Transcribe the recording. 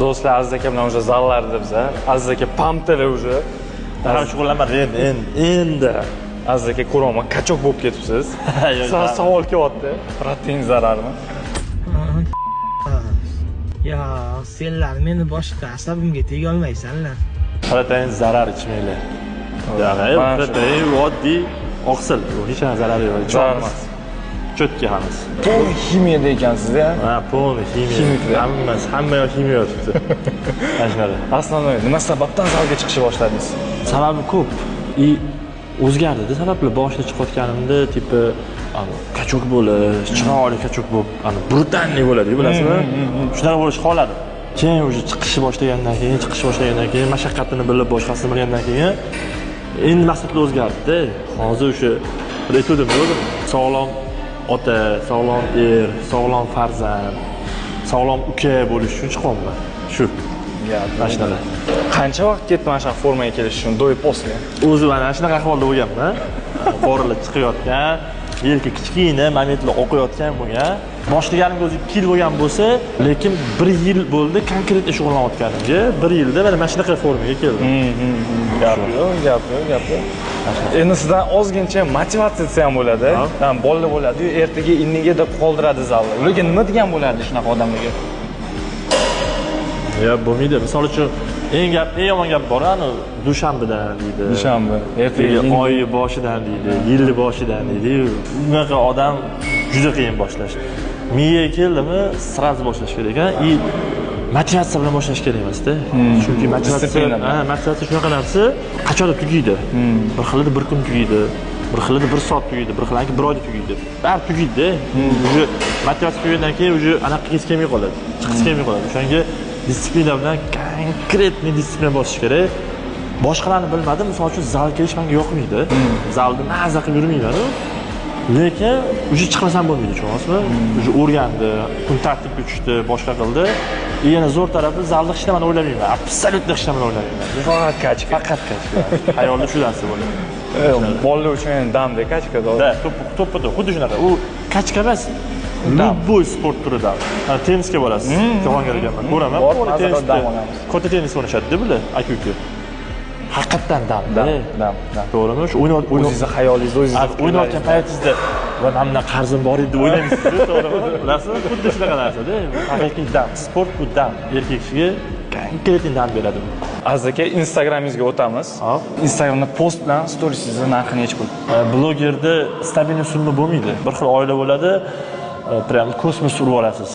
Do'stlar, Aziz aka bilan уже zallarda biza. Aziz aka памп dalar уже. Ham shug'ullanmadim endi, endi, endi. Aziz aka, ko'ryapman, качок bo'lib ketibsiz. Yo'q, Savol kelyapti. Protein zararmi? Yo, senlar meni boshqa asabimga tegolmaysanlar. Protein zarar, ichmanglar. Ya'ni Mana shu. protein oddiy oqsil, u hech qanaqa zarari yo'q. Zarar emas. Чётко hammasi. To'g'ri, ximiyada ekansizda. Ha, полный ximiya. Ximikda. Hammasi, hamma yoq ximiya yotibdi. Mana shunaqa. Основной nima sababdan zalga chiqishni boshladingiz? Sababi ko'p. И o'zgardida sabablar. Boshida chiqayotganimda, типа, качок bo'lish, chiroyli качок bo'lib, ani брутальный bo'ladi, bilasizmi? Shunaqa bo'lishni xohladim. Keyin уже chiqishni boshlagandan keyin, mashaqqatini bilib, boshqasini bilgandan keyin endi maqsadlar o'zgardida. Hozir o'sha bir aytgandim, o'zim sog'lom ota, sog'lom er, sog'lom farzand, sog'lom uka bo'lish uchun chiqyapman. Shu. Mana shunaqa. Qancha vaqt ketdi mana shu formaga kelish uchun, до и после? O'zi mana shunaqa ahvolda bo'lganman, qorinlar chiqayotgan, yelka kichkina, momentlar oqayotgan bo'lgan. Boshlaganimga o'zi 2 yil bo'lgan bo'lsa, lekin bir yil bo'ldi конкретно shug'ullanayotganimga. Bir yilda mana shunaqa formaga keldim. Gap yo'q, gap yo'q, gap yo'q. Endi sizdan ozgincha motivatsiya desa ham bo'ladi. Ha. Ha, bolalar bo'ladi, ertaga indinga deb qoldiradi zalni. Ularga nima degan bo'lardi shunaqa odamlarga? Yo, bo'lmaydi. Misol uchun, eng yomon gap bor, ani dushanbadan deydi. Dushanba, ertaga. Ertaga, oyni boshidan deydi, yilni boshidan deydi. Unaqa odam juda qiyin boshlash. Miyaga keldimi, сразу boshlash kerak ekan. И motivatsiya bilan boshlash kerak emasda, chunki motivatsiya Дисциплина bilan. Ha, motivatsiya shunaqa narsa, qachondir tugaydi. Bir xilida bir kun tugaydi, bir xilida bir soat tugaydi, bir xilida bir oyda tugaydi, baribir tugaydida. Уже motivatsiya tugagandan keyin уже anaqa qilgisi kelmay qoladi, chiqqisi kelmay qoladi. O'shanga дисциплина bilan, конкретный дисциплина bosish kerak. Boshqalarni bilmadim, misol uchun, zalga kelish menga yoqmaydi, zalda maza qilib yurmaymanu, lekin уже chiqmasam bo'lmaydi, tushunyapsizmi? Уже o'rgandi, kun tartibga tushdi, boshqa qildi. И yana zo'r tarafi, zalda hech nimani o'ylamayman, абсолютно hech nimani o'ylamayman. Faqat качка. Faqat качка. Hayolda shu narsa bo'ladi. Bolalar uchun endi damda качка, to'g'ri. Да, to'ppa to'p, xuddi shunaqa. U качка emas, любой sport turidan. Mana, tennisga borasiz, Jahongir ekanman, ko'raman. Bor, Полный maza qilib tennisda dam olamiz. Katta tennis o'ynashadi bular, aka uka haqiqatdan dam. Dam, dam, dam. To'g'rimi? Shu o'ynab O'zingizni xayolingizni, o'zingizni o'ynayotgan paytingizda "Va, mana bundan qarzim bor edi" deb o'ylamaysiz, to'g'rimi? Bilasizmi, xuddi shunaqa narsada. Haqiqiy dam, sport bu dam. Erkak kishiga конкретный dam beradi. Aziz aka, Instagramingizga o'tamiz. Hop. Instagramda post bilan storiesingizni narxi nechi pul? Blogerda стабильный summa bo'lmaydi. Bir xil oila bo'ladi, прям kosmos urib yuborasiz.